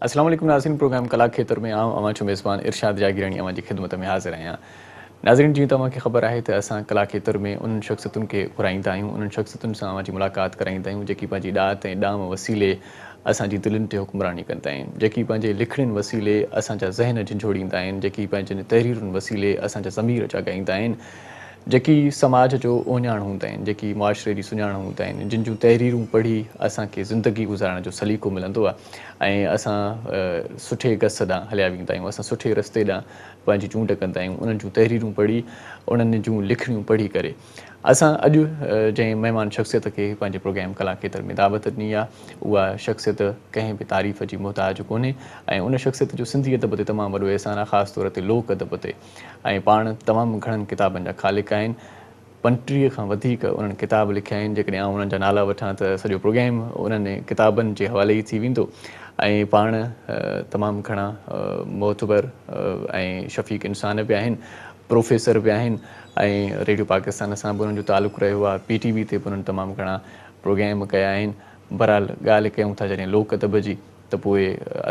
السلام عليڪم ناظرين پروگرام ڪلاڪ کيتر ۾ آئون اوهان جو ميزبان ارشاد جاگيراڻي اوهان جي خدمت ۾ حاضر آهيان. ناظرين جيئن ته اوهان کي خبر آهي ته اسان ڪلاڪ کيتر ۾ انهن شخصيتن کي گهرائيندا آهيون انهن شخصيتن سان اوهان جي ملاقات ڪرائيندا آهيون جيڪي پنهنجي ڏات ۽ ڏانء وسيلي اسان جي دلين تي حڪمراني ڪندا آهن جيڪي پنهنجي لکڻين وسيلي اسان جا ذهن جهنجهوڙيندا آهن جيڪي پنهنجين تحريرن وسيلي اسان جا ضمير جاڳائيندا آهن جيڪي سماج جو اهڃاڻ هوندا آهن جيڪي معاشري جي سڃاڻ هوندا آهن جن جون تحريرون پڙهي اسان کي زندگي گذارڻ جو سليقو ملندو آهي ۽ اسان سٺي گس ڏانهن هليا ويندا آهيون اسان سٺي رستي ڏانهن پنهنجي چونڊ ڪندا آهيون انهن جون تحريرون پڙهي انهن جون لکڻيون پڙهي ڪري اسان اڄ جنهن مهمان شخصيت کي پنهنجي پروگرام ڪلا کيتر ۾ دعوت ڏني آهي اها شخصيت ڪنهن به تعريف جي محتاج ڪونهي ۽ ان شخصيت جو سنڌي ادب تي تمام وڏو احسان آهي خاص طور تي لوڪ ادب تي ۽ پاڻ تمام گهڻن ڪتابن جا خالق آهن 35 کان وڌيڪ انهن ڪتاب لکيا آهن جيڪڏهن آئون انهن جا نالا وٺان ته سڄو پروگرام انهن ڪتابن جي حوالي ئي ٿي ويندو ۽ پاڻ تمام گهڻا معتبر ۽ شفيق انسان به آهن پروفيسر به آهن ۽ ريڊيو پاڪستان سان به انهن جو تعلق رهيو آهي پي ٽي وي تي به انهن تمام گهڻا پروگرام ڪيا آهن بهرحال ڳالهه ڪيون ٿا جڏهن لوڪ ادب جي ته پوء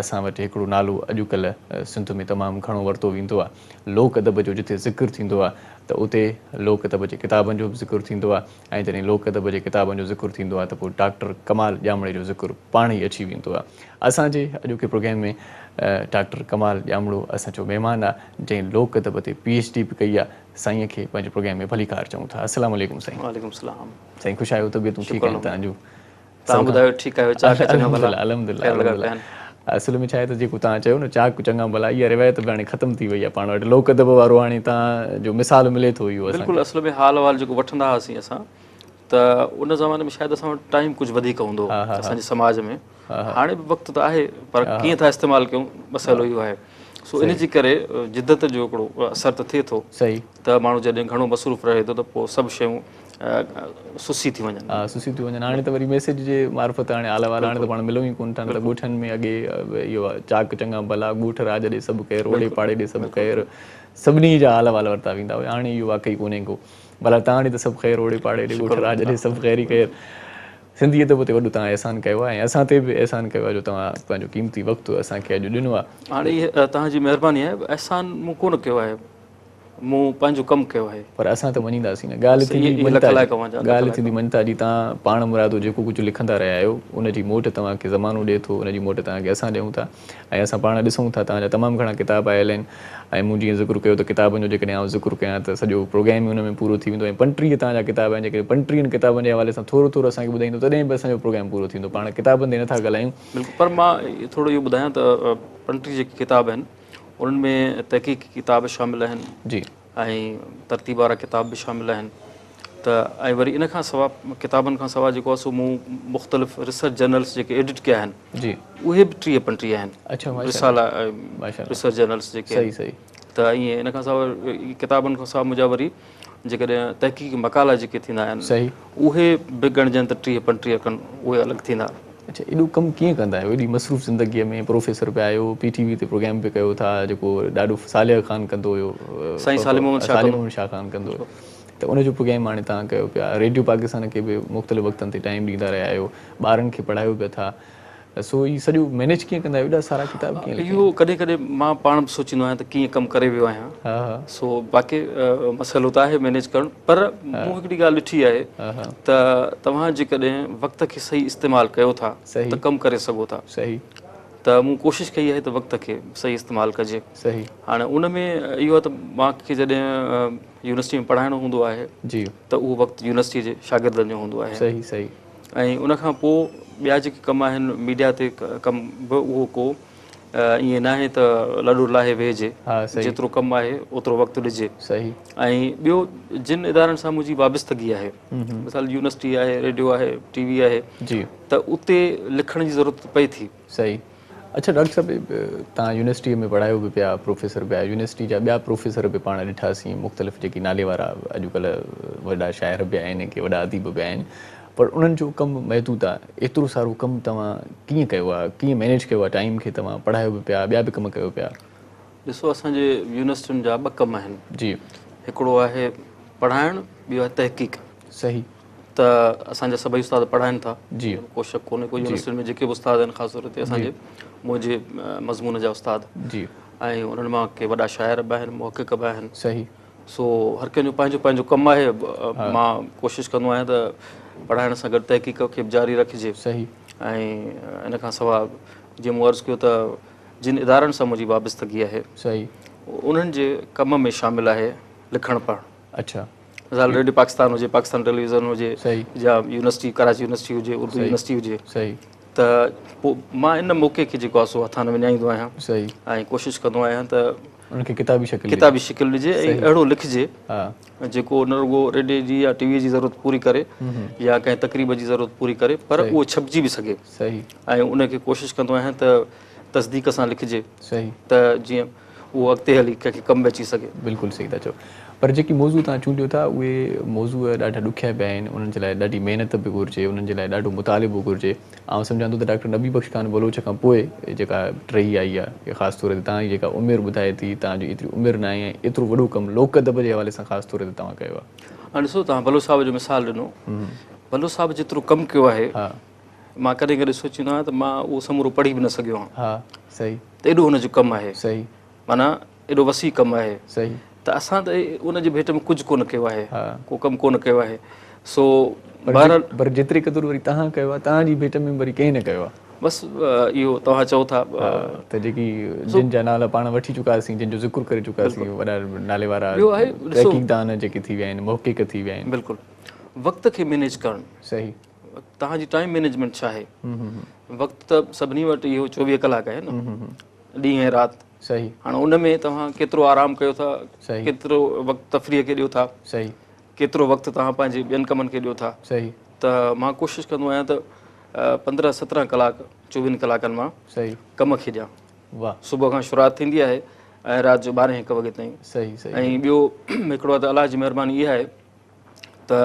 اسان وٽ هڪڙو نالو اڄڪلهه سنڌ ۾ تمام گهڻو ورتو ويندو آهي لوڪ ادب جو جتي ذڪر ٿيندو آهي ته اتي لوڪ ادب جي ڪتابن جو به ذڪر ٿيندو آهي ۽ جڏهن لوڪ ادب جي ڪتابن جو ذڪر ٿيندو آهي ته پوء ڊاڪٽر ڪمال ڄامڙي جو ذڪر پاڻ ئي اچي ويندو آهي اسان جي اڄوڪي پروگرام ۾ ڊاڪٽر ڪمال ڄامڙو اسان جو مهمان آ جنهن لوڪ ادب تي پي ايڇ ڊي به ڪئي آ سائين کي پنهنجي پروگرام ۾ ڀليڪار چئون ٿا السلام عليڪم سائين. وعليڪم السلام. سائين خوش آهيو طبيعتون ٺيڪ آهن توهان جون. توهان ٻڌايو ٺيڪ آهيو چاڪ چڱا ڀلا. الحمدلله الحمدلله اصل ۾ ڇا آهي ته جيڪو توهان چيو نه چاڪ چڱا ڀلا اها روايت به هاڻي ختم ٿي وئي آ پاڻ وٽ لوڪ ادب وارو هاڻي توهان جو مثال ملي ٿو اهو اسان کي. بلڪل اصل ۾ حال احوال جيڪو وٺندا هئاسين اسان ته ان زماني ۾ شايد اسان وٽ ٽائيم ڪجهه وڌيڪ هوندو هو اسان جي سماج ۾ هاڻي به وقت ته آهي پر ڪيئن ٿا استعمال ڪيون مسئلو اهو آهي سو ان جي ڪري جدت جو هڪڙو اثر ته ٿئي ٿو ته ماڻهو جڏهن گهڻو مصروف رهي ٿو ته پوء سڀ شيون سسي ٿي وڃن سسي ٿي وڃن هاڻي ته وري ميسيج جي معرفت هاڻي حال احوال هاڻي ته پاڻ ملون ئي ڪونه ٿا نه ته ڳوٺن ۾ اڳي اهو چاڪ چڱا ڀلا ڳوٺ راڄ ڏي سڀ خير اوڙي پاڙي ڏي سڀ خير سڀني جا حال احوال ورتا ويندا هيا هاڻي اهو واقعي ڪونهي ڪو ڀلا تان ڏي ته سڀ خير اوڙي پاڙي ڏي ڳوٺ راڄ ڏي سڀ خير ئي خير. سنڌي ادب تي وڏو توهان احسان ڪيو آهي ۽ اسان تي به احسان ڪيو آهي جو توهان پنهنجو قيمتي وقت اسان کي اڄ ڏنو آهي. هاڻي هي توهان جي مهرباني آهي احسان مون ڪونه ڪيو آهي مون پنهنجو ڪم ڪيو آهي. پر اسان ته مڃينداسين نه ڳالهه ٿيندي مڃتا جي ڳالهه ٿيندي مڃتا جي توهان پاڻ مرادو جيڪو ڪجهه لکندا رهيا آهيو ان جي موٽ توهان کي زمانو ڏئي ٿو ان جي موٽ توهان کي اسان ڏيون ٿا. ۽ اسان پاڻ ڏسون ٿا توهان جا تمام گهڻا ڪتاب آيل آهن ۽ مون جيئن ذڪر ڪيو ته ڪتابن جو جيڪڏهن آئون ذڪر ڪيان ته سڄو پروگرام ئي ان ۾ پورو ٿي ويندو ۽ 35 توهان جا ڪتاب آهن جيڪڏهن 35 ڪتابن جي حوالي سان ٿورو ٿورو اسان کي ٻڌائيندو تڏهن به اسان جو پروگرام پورو ٿيندو پاڻ ڪتابن تي نٿا ڳالهايون. بلڪل پر مان ٿورو اهو ٻڌايان ته 35 جيڪي ڪتاب آهن انهن ۾ تحقيقي ڪتاب شامل آهن جي. ۽ ترتيب وارا ڪتاب به شامل آهن ته ۽ وري ان کان سوا ڪتابن کان سوا جيڪو آهي سو مون مختلف ريسرچ جرنلس جيڪي ايڊٽ ڪيا آهن جي اهي به 30 35 آهن اڇا رسالا ريسرچ جرنلس جيڪي صحيح صحيح ته ائين ان کان سوا ڪتابن کان سوا منهنجا وري جيڪڏهن تحقيقي مقالا جيڪي ٿيندا آهن صحيح اهي به ڳڻجن ته 30 35 کن اهي الڳ ٿيندا. اڇا ايڏو ڪم ڪيئن ڪندا آهيو ايڏي مصروف زندگيء ۾ پروفيسر به آهيو پي ٽي وي تي پروگرام به ڪيو ٿا جيڪو ڏاڏو صالح خان ڪندو هيو سائين صالح محمد شاهه صالح محمد شاهه خان ڪندو هيو ته ان جو پروگرام هاڻي توهان ڪيو پيا ريڊيو پاڪستان کي به مختلف وقتن تي ٽائيم ڏيندا رهيا آهيو ٻارن کي پڙهايو به ٿا سو هي سڄو مينيج ڪيئن ڪندا آهيو ايڏا سارا ڪتاب ڪيئن لکيا اهو ڪڏهن ڪڏهن مان پاڻ به سوچيندو آهيان ته ڪيئن ڪم ڪري ويو آهيان ها ها سو باقي مسئلو ته آهي مينيج ڪرڻ پر مون هڪڙي ڳالهه ڏٺي آهي ته توهان جيڪڏهن وقت کي صحيح استعمال ڪيو ٿا ته ڪم ڪري سگهو ٿا صحيح ته مون ڪوشش ڪئي آهي ته وقت کي صحيح استعمال ڪجي صحيح هاڻي ان ۾ اهو آهي ته مان کي جڏهن يونيورسٽي ۾ پڙهائڻو هوندو آهي جي ته اهو وقت يونيورسٽي جي شاگردن جو هوندو آهي صحيح صحيح ۽ ان کان پوء ٻيا جيڪي ڪم آهن ميڊيا تي ڪم به اهو ڪو ائين ناهي ته لڏو لاهي ويهجي، جيترو ڪم آهي اوترو وقت ڏجي. ۽ ٻيو جن ادارن سان منهنجي وابستگي آهي مثال يونيورسٽي آهي، ريڊيو آهي، ٽي وي آهي ته اتي لکڻ جي ضرورت پئي ٿي. صحيح. اڇا ڊاڪٽر صاحب توهان يونيورسٽيء ۾ پڙهايو به پيا، پروفيسر به آهيو، يونيورسٽي جا ٻيا پروفيسر به پاڻ ڏٺاسين مختلف جيڪي نالي وارا اڄڪلهه وڏا شاعر به آهن ڪي وڏا اديب به آهن پر انهن جو ڪم محدود آ ايترو سارو ڪم توهان ڪيئن ڪيو آ ڪيئن مينيج ڪيو آ ٽائيم کي توهان پڙهايو به پيا ٻيا به ڪم ڪيو پيا. ڏسو اسان جي يونيورسٽين جا ٻه ڪم آهن. جي. هڪڙو آهي پڙهائڻ ٻيو آهي تحقيق. صحيح. ته اسان جا سڀئي استاد پڙهائن ٿا. جي. ڪو شڪ ڪونهي ڪو يونيورسٽين ۾ جيڪي به استاد آهن خاص طور تي اسان جي منهنجي مضمون جا استاد جي ۽ انهن مان ڪي وڏا شاعر به آهن، محقق به آهن. صحيح. سو هر ڪنهن جو پنهنجو پنهنجو ڪم آهي. مان ڪوشش ڪندو آهيان ته پڙهائڻ سان گڏ تحقيق کي به جاري رکجي. صحيح. ۽ ان کان سواء جيئن مون عرض ڪيو ته جن ادارن سان منهنجي وابستگي آهي. صحيح. انهن جي ڪم ۾ شامل آهي لکڻ پڙهڻ. اڇا. مثال ريڊيو پاڪستان هجي، پاڪستان ٽيليويزن هجي، صحيح. يا يونيورسٽي ڪراچي يونيورسٽي هجي، اردو يونيورسٽي هجي. صحيح. ته پوء مان ان موقعي کي جيڪو آهي سو هٿان نه وڃائيندو آهيان. صحيح. ۽ ڪوشش ڪندو آهيان ته ان کي ڪتابي شڪل ڏجي. ڪتابي شڪل ڏجي ۽ اهڙو لکجي ها. جيڪو نه رڳو ريڊيو جي يا ٽي وي جي ضرورت پوري ڪري يا ڪنهن تقريب جي ضرورت پوري ڪري پر اهو ڇپجي به سگهي. صحيح. ۽ ان کي ڪوشش ڪندو آهيان ته تصديق سان لکجي. صحيح. ته جيئن اهو اڳتي هلي ڪنهن کي ڪم به اچي سگهي. بلڪل صحيح ٿا چئو پر جيڪي موضوع توهان چونڊيو ٿا اهي موضوع ڏاڍا ڏکيا به آهن انهن جي لاء ڏاڍي محنت به گهرجي انهن جي لاء ڏاڍو مطالعو گهرجي آئون سمجهان ٿو ته ڊاڪٽر نبي بخش خان بلوچ کان پوء جيڪا ٽهي آئي آهي خاص طور تي توهان جي جيڪا عمر ٻڌائي ٿي توهان جي ايتري عمر ناهي ۽ ايترو وڏو ڪم لوڪ ادب جي حوالي سان خاص طور تي توهان ڪيو آهي. هاڻي ڏسو توهان بلوچ صاحب جو مثال ڏنو بلوچ صاحب جيترو ڪم ڪيو آهي مان ڪڏهن ڪڏهن سوچيندو آهيان ته مان اهو سمورو پڙهي به نه سگهيو آهيان. ها صحيح. ته ايڏو هن جو ڪم آهي. صحيح. معنيٰ ايڏو وسيع ڪم آهي. صحيح. ته اسان ته ان جي ڀيٽ ۾ ڪجهه ڪونه ڪيو آهي. ها. ڪو ڪم ڪونه ڪيو آهي. سو بهرحال. پر جيتري قدر وري توهان ڪيو آهي توهان جي ڀيٽ ۾ وري ڪنهن نه ڪيو آهي. بس اهو توهان چئو ٿا. ها ته جيڪي جن جا نالا پاڻ وٺي چڪاسين جن جو ذڪر ڪري چڪاسين وڏا نالي وارا تحقيقدان جيڪي ٿي ويا آهن محقق ٿي ويا آهن. بلڪل وقت کي مينيج ڪرڻ. صحيح. توهان جي ٽائيم مينيجمينٽ ڇا آهي؟ وقت ته سڀني وٽ اهو 24 ڪلاڪ آهي نه، ڏينهن ۽ رات. صحيح. هاڻي ان ۾ توهان ڪيترو آرام ڪيو ٿا، ڪيترو وقت تفريح کي ڏيو ٿا، صحيح. ڪيترو وقت توهان پنهنجي ٻين ڪمن کي ڏيو ٿا. صحيح. ته مان ڪوشش ڪندو آهيان ته 15 17 ڪلاڪ 24 ڪلاڪن مان صحيح. ڪم کي ڏيان. واهه. صبح کان شروعات ٿيندي آهي ۽ رات جو 12 1 وڳي تائين. صحيح صحيح. ۽ ٻيو هڪڙو ته الله جي مهرباني اها آهي ته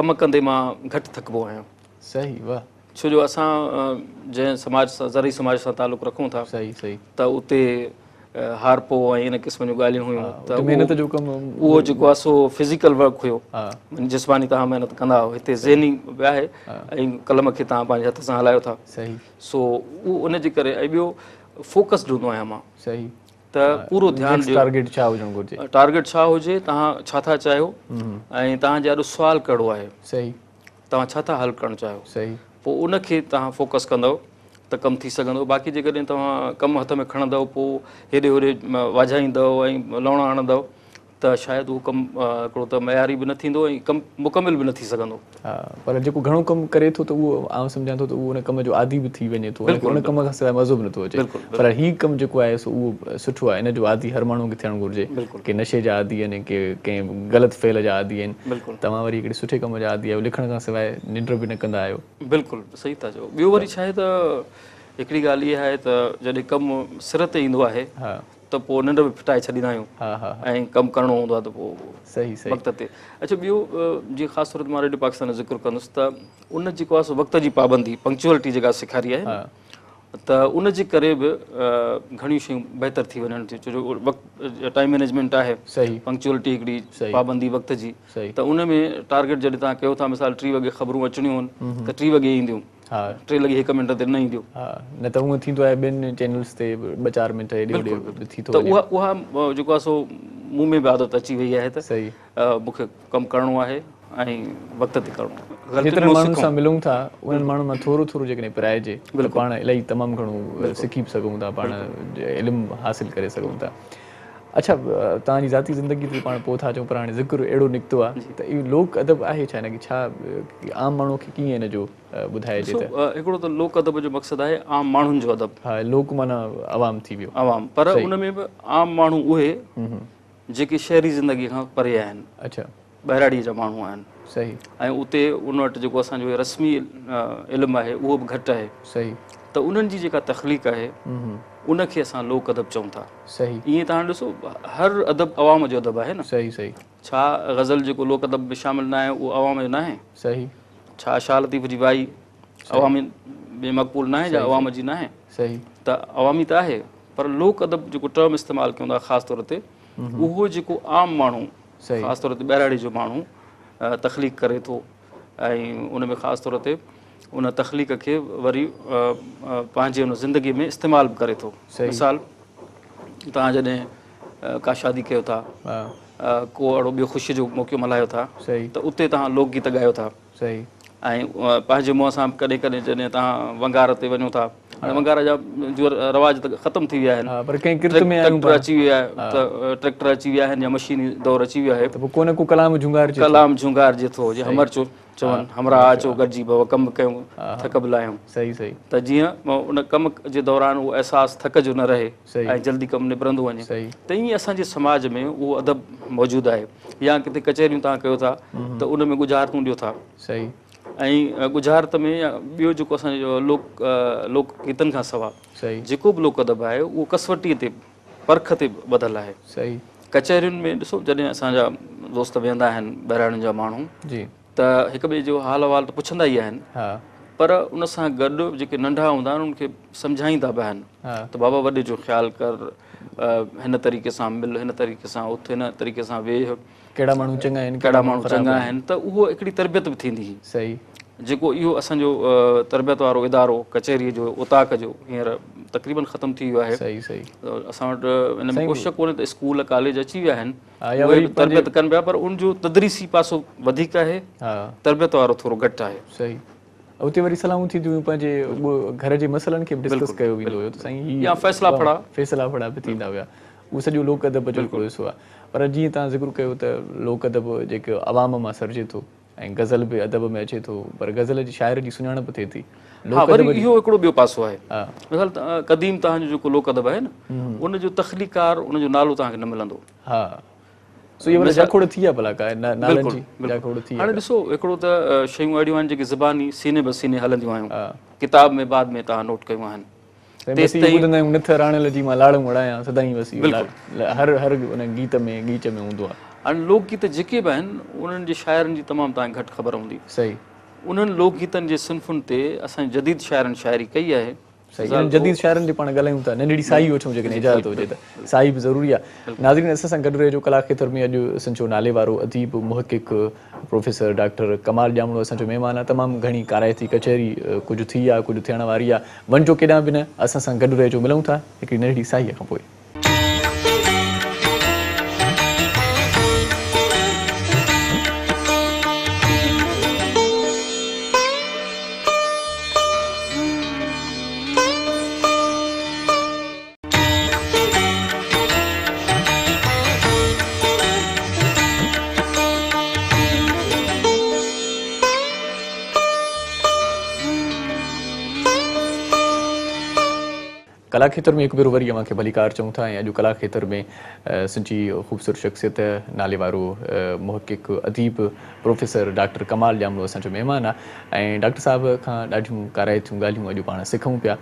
ڪم ڪندي مان گهٽ ٿڪبو آهيان. صحيح واهه. ڇو جو اسان جنهن سماج سان زرعي سماج سان تعلق رکون ٿا صحيح صحيح. ته اتي هارپو ۽ ان قسم جون ڳالهيون هيون ته محنت جو ڪم اهو جيڪو آهي سو فزيڪل ورڪ هيو جسماني توهان محنت ڪندا آهيو هتي ذهني به آهي ۽ قلم کي توهان پنهنجي هٿ سان هلايو ٿا. صحيح. سو اهو ان جي ڪري ۽ ٻيو فوڪسڊ هوندو آهيان مان. صحيح. ته پورو ڌيان ڏيو. ٽارگيٽ ڇا هجڻ گهرجي؟ ٽارگيٽ ڇا هجي، توهان ڇا ٿا چاهيو ۽ توهان جي آڏو سوال ڪهڙو آهي. صحيح. توهان ڇا ٿا حل ڪرڻ چاهيو. صحيح. پوء ان کي توهان فوڪس ڪندؤ ته ڪم ٿي سگهندو. باقي جيڪڏهن توهان ڪم هٿ ۾ کڻندؤ پوء هيڏي هوڏي واجهائيندؤ ۽ لوڻا هڻندؤ ته شايد اهو ڪم هڪڙو ته معياري به نه ٿيندو ۽ ڪم مڪمل به نه ٿي سگهندو. ها پر جيڪو گهڻو ڪم ڪري ٿو ته اهو آئون سمجهان ٿو ته اهو ان ڪم جو عادي به ٿي وڃي ٿو ان کي ان ڪم کان سواء مزو به نٿو اچي پر هي ڪم جيڪو آهي سو اهو سٺو آهي ان جو عادي هر ماڻهو کي ٿيڻ گهرجي ڪي نشي جا عادي آهن ڪي ڪنهن غلط فعل جا عادي آهن توهان وري هڪڙي سٺي ڪم جا عادي آهيو لکڻ کان سواء ننڊ به نه ڪندا آهيو. بلڪل صحيح ٿا چئو. ٻيو وري ڇا آهي ته هڪڙي ڳالهه اها آهي ته جڏهن ڪم سر تي ايندو آهي ته پوء ننڊ به ڦٽائي ڇڏيندا آهيون ۽ ڪم ڪرڻو هوندو آهي ته پوء وقت تي. اڇا ٻيو جيئن خاص طور تي مان ريڊيو پاڪستان جو ذڪر ڪندس ته ان جيڪو آهي سو وقت جي پابندي پنڪچوئلٽي جيڪا سيکاري آهي ته ان جي ڪري به گهڻيون شيون بهتر ٿي وڃن ٿيون ڇو جو وقت ٽائيم مئنيجمينٽ آهي پنڪچوئلٽي هڪڙي پابندي وقت جي ته ان ۾ ٽارگيٽ جڏهن توهان ڪيو ٿا مثال 3 وڳي خبرون اچڻيون آهن ته 3 وڳي اينديون 3 لڳي 1 منٽ تي نه اينديون. ها نه ته هونئن ٿيندو آهي ٻين چينلز تي 2 4 منٽ هيڏي هوڏي به ٿي ٿو وڃي. ته اها اها جيڪو آهي سو مون ۾ به عادت اچي وئي آهي ته مون کي ڪم ڪرڻو آهي ۽ وقت تي ڪرڻو آهي. جيترن ماڻهن سان ملون ٿا انهن ماڻهن مان ٿورو ٿورو جيڪڏهن پرائجي ته پاڻ الاهي تمام گهڻو سکي به سگهون ٿا پاڻ علم حاصل ڪري سگهون ٿا. اڇا توهان جي ذاتي زندگي تي پاڻ پوء ٿا اچون پر هاڻي ذڪر اهڙو نڪتو آهي ته اهو لوڪ ادب آهي ڇا هن کي ڇا عام ماڻهو کي ڪيئن هن جو ٻڌائجي ته. ڏسو هڪڙو ته لوڪ ادب جو مقصد آهي عام ماڻهن جو ادب. ها لوڪ معنيٰ عوام ٿي ويو. عوام پر ان ۾ به عام ماڻهو اهي جيڪي شهري زندگي کان پري آهن. اڇا. ٻهراڙيء جا ماڻهو آهن. صحيح. ۽ اتي ان وٽ جيڪو اسان جو رسمي علم آهي اهو به گهٽ آهي. صحيح. ته انهن جي جيڪا تخليق آهي ان کي اسان لوڪ ادب چئون ٿا. صحيح. ائين توهان ڏسو هر ادب عوام جو ادب آهي نه. صحيح صحيح. ڇا غزل جيڪو لوڪ ادب ۾ شامل نه آهي اهو عوام جو ناهي؟ صحيح. ڇا شاهه لطيف جي وائي عوام ۾ مقبول ناهي يا عوام جي ناهي؟ صحيح. ته عوامي ته آهي پر لوڪ ادب جيڪو ٽرم استعمال ڪيون ٿا خاص طور تي اهو جيڪو عام ماڻهو خاص طور تي ٻهراڙي جو ماڻهو تخليق ڪري ٿو ۽ ان ۾ خاص طور تي ان تخليق کي وري پنهنجي ان زندگي ۾ استعمال به ڪري ٿو. مثال توهان جڏهن ڪا شادي ڪيو ٿا، ڪو اهڙو ٻيو خوشي جو موقعو ملهايو ٿا ته اتي توهان لوڪ گيت ڳايو ٿا ۽ پنهنجي منهن سان به ڪڏهن ڪڏهن جڏهن توهان ونگار تي وڃو ٿا، هاڻي ونگار جا جو رواج ته ختم ٿي ويا آهن، پر ڪنهن ڪرت ۾ آهيون ٽريڪٽر اچي ويا ته ٽريڪٽر اچي ويا آهن يا مشيني دور اچي ويو آهي ته پوء ڪو نه ڪو ڪلام جهونگارجي ٿو، ڪلام جهونگارجي ٿو، جيئن همرچو چون همراهه اچو گڏجي بابا ڪم ڪيون ٿڪ به لاهيون. صحيح صحيح. ته جيئن ان ڪم جي دوران اهو احساس ٿڪ جو نه رهي ۽ جلدي ڪم نبرندو وڃي. ته ائين اسان جي سماج ۾ اهو ادب موجود آهي يا ڪٿي ڪچهريون توهان ڪيو ٿا ته ان ۾ ڳجهارتون ڏيو ٿا. صحيح. ۽ ڳجهارت ۾ يا ٻيو جيڪو اسان جو لوڪ لوڪ گيتن کان سوا جيڪو به لوڪ ادب آهي اهو ڪسوٽيء تي پرک تي ٻڌل آهي. صحيح. ڪچهرين ۾ ڏسو جڏهن اسان جا دوست ويهندا آهن ٻهراڙين جا ماڻهو جي. ته هڪ ٻئي جو حال احوال ته پڇندا ئي آهن ها. پر ان سان گڏ جيڪي ننڍا هوندا آهن انهن کي سمجهائيندا به آهن ها. ته بابا وڏي جو خيال ڪر، هن طريقي سان مل، هن طريقي سان اٿ، هن طريقي سان ويهه. ڪهڙا ماڻهو چڱا آهن ڪهڙا ماڻهو چڱا آهن ته اهو هڪڙي تربيت به ٿيندي هئي. صحيح. جيڪو اهو اسان جو تربيت وارو ادارو ڪچهريء جو اوطاق جو هينئر تقريبن ختم ٿي ويو آهي. صحيح صحيح. اسان وٽ ان ۾ ڪو شڪ ڪونهي ته اسڪول ڪاليج اچي ويا آهن اهي به تربيت ڪن پيا پر ان جو تدريسي پاسو وڌيڪ آهي تربيت وارو ٿورو گهٽ آهي. صحيح. اتي وري صلاحون ٿينديون هيون پنهنجي گهر جي مسئلن کي به ڊسڪس ڪيو ويندو هيو ته سائين هي يا فيصلا ڦڙا فيصلا ڦڙا به ٿيندا هيا. اهو سڄو لوڪ ادب جو هڪڙو حصو آهي. پر جيئن توهان ذڪر ڪيو ته لوڪ ادب جيڪو عوام مان سرجي ٿو ۽ غزل به ادب ۾ اچي ٿو پر غزل جي شاعر جي سڃاڻپ ٿئي ٿي. ها وري اهو هڪڙو ٻيو پاسو آهي. مثال قديم توهان جو جيڪو لوڪ ادب آهي نه ان جو تخليقڪار ان جو نالو توهان کي نه ملندو. ها سو اهي وري جاکوڙ ٿي ويا ڀلا ڪا نالن جي جاکوڙ ٿي. هاڻي ڏسو هڪڙو ته شيون اهڙيون آهن جيڪي زباني سيني به سيني هلنديون آهيون ڪتاب ۾ بعد ۾ توهان نوٽ ڪيون آهن. تيستائين ٻڌندا آهيون نٿ راڻل جي مان لاڙئون اڙايان سدائين وسي هر هر ان گيت ۾ ڳيچ ۾ هوندو آهي. هاڻي لوڪ گيت جيڪي به آهن انهن جي شاعرن جي تمام توهان کي گهٽ خبر هوندي. صحيح. انهن لوڪ گيتن جي صنفن تي اسان جي جديد شاعرن شاعري ڪئي آهي. صحيح انهن جديد شاعرن تي پاڻ ڳالهايون ٿا ننڍڙي ساهي وٺون جيڪڏهن اجازت هجي ته ساهي به ضروري آهي. ناظرين اسان سان گڏ رهجو ڪلا کيتر ۾ اڄ اسان جو نالي وارو اديب محقق پروفيسر ڊاڪٽر ڪمال ڄامڙو اسان جو مهمان آهي تمام گهڻي ڪارائتي ڪچهري ڪجهه ٿي آهي ڪجهه ٿيڻ واري آهي وڃجو ڪيڏانهن به نه اسان سان گڏ رهجو ملون ٿا هڪڙي ننڍڙي ساهيء کان پوء. ڪلا کيتر ۾ هڪ ڀيرو وري اوهان کي ڀليڪار چئون ٿا ۽ اڄ ڪلا کيتر ۾ سنڌ جي خوبصورت شخصيت نالي وارو محقق اديب پروفيسر ڊاڪٽر ڪمال ڄامڙو اسان جو مهمان آهي ۽ ڊاڪٽر صاحب کان ڏاڍيون ڪارائتيون ڳالهيون اڄ پاڻ سکون پيا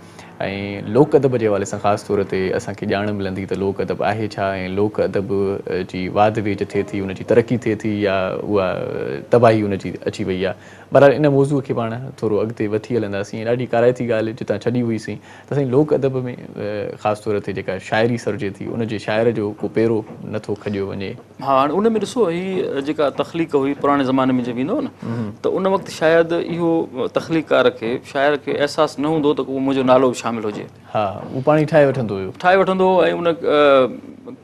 ۽ لوڪ ادب جي حوالي سان خاص طور تي اسان کي ڄاڻ ملندي ته لوڪ ادب آهي ڇا ۽ لوڪ ادب جي واڌ ويجهه ٿئي ٿي ان جي ترقي ٿئي ٿي يا اها تباهي ان جي اچي وئي آهي بهرحال ان موضوع کي پاڻ ٿورو اڳتي وٺي هلنداسين ۽ ڏاڍي ڪارائتي ڳالهه جتان ڇڏي هئي سين ته سائين لوڪ ادب ۾ خاص طور تي جيڪا شاعري سرجي ٿي ان جي شاعر جو ڪو پيرو نه ٿو کڄيو وڃي. ها هاڻي ان ۾ ڏسو هي جيڪا تخليق هئي پراڻي زماني ۾ جي ويندو نه ته ان وقت شايد اهو تخليقڪار کي شاعر کي احساس نه هوندو ته ڪو منهنجو نالو به شامل هجي. ها هو پاڻ ئي ٺاهي وٺندو هيو. ٺاهي وٺندو هو ۽ ان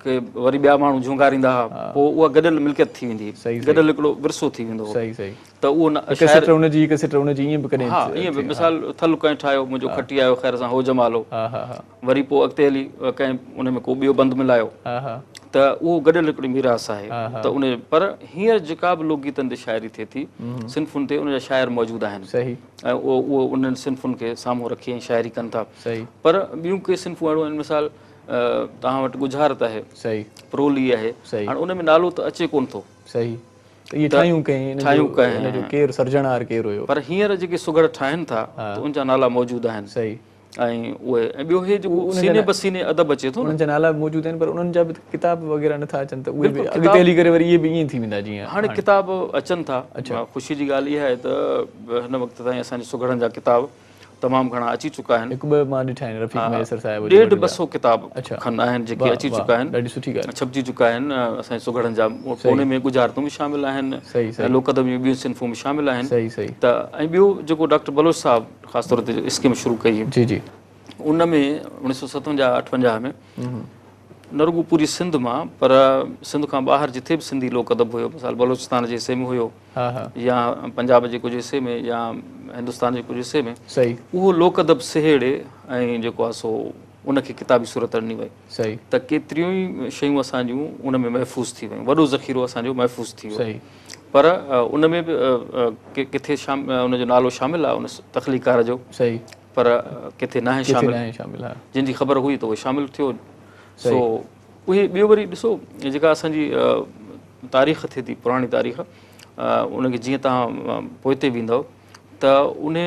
کي وري ٻيا ماڻهو جهونگاريندا هئا پوء اها گڏيل ملڪيت ٿي ويندي هئي گڏيل هڪڙو ورثو ٿي ويندو هو. صحيح صحيح. ته اهو نه هڪ سٽ ان جي هڪ سٽ ان جي ائين به ڪڏهن ها ائين به مثال ٿل ڪنهن ٺاهيو منهنجو کٽي آيو خير سان هو جمالو ها ها ها وري پوء اڳتي هلي ڪنهن ان ۾ ڪو ٻيو بند ملايو ها ها ته اهو گڏيل هڪڙي ميراث آهي ته ان پر هينئر جيڪا به لوڪ گيتن تي شاعري ٿئي ٿي صنفن تي ان جا شاعر موجود آهن صحيح ۽ اهو اهو انهن صنفن کي سامهون رکي ۽ شاعري ڪن ٿا صحيح پر ٻيون ڪي صنفون اهڙيون آهن مثال توهان وٽ ڳجهارت آهي صحيح پرولي آهي صحيح هاڻي ان ۾ نالو ته اچي ڪونه ٿو صحيح ته اهي ٺاهيون ڪنهن؟ ٺاهيون ڪنهن؟ ان جو ڪير سرجڻهار ڪير هيو؟ پر هينئر جيڪي سگهڙ ٺاهين ٿا ته ان جا نالا موجود آهن. صحيح. ۽ اهي ۽ ٻيو هي جيڪو سيني به سيني ادب اچي ٿو نه. انهن جا نالا به موجود آهن پر انهن جا به ڪتاب وغيره نٿا اچن ته اهي به اڳتي هلي ڪري وري اهي به ائين ٿي ويندا جيئن هاڻي ڪتاب اچن ٿا. خوشي جي ڳالهه اها آهي ته هن وقت تائين اسان جي سگهڙن جا ڪتاب تمام گهڻا اچي چڪا آهن. هڪ ٻه مان ڏٺا آهن رفيق مهيسر صاحب جو ڏيڍ ٻه سو ڪتاب کن آهن جيڪي اچي چڪا آهن، ڏاڍي سٺي ڳالهه، ڇپجي چڪا آهن اسان جي سگهڙن جا. ان ۾ ڳجهارتون به شامل آهن، لوڪ ادب جون ٻيون صنفون به شامل آهن. ته ۽ ٻيو جيڪو ڊاڪٽر بلوچ صاحب خاص طور تي اسڪيم شروع ڪئي، جي جي، ان ۾ 1957 58 ۾ نه رڳو پوري سنڌ مان پر سنڌ کان ٻاهر جٿي به سنڌي لوڪ ادب هيو، مثال بلوچستان جي حصي ۾ هيو يا پنجاب جي ڪجهه حصي ۾ يا هندستان جي ڪجهه حصي ۾، اهو لوڪ ادب سهيڙي ۽ جيڪو آهي سو ان کي ڪتابي صورت ڏني وئي ته ڪيتريون ئي شيون اسان جون ان ۾ محفوظ ٿي ويون، وڏو ذخيرو اسان جو محفوظ ٿي ويو. پر ان ۾ به ڪٿي ان جو نالو شامل آهي ان تخليقار جو، پر ڪٿي ناهي شامل، جن جي خبر هئي ته اهو شامل ٿيو. سو اهي ٻيو وري ڏسو جيڪا اسان جي تاريخ ٿئي ٿي، پراڻي تاريخ، ان کي جيئن توهان پوئتي ويندؤ ته ان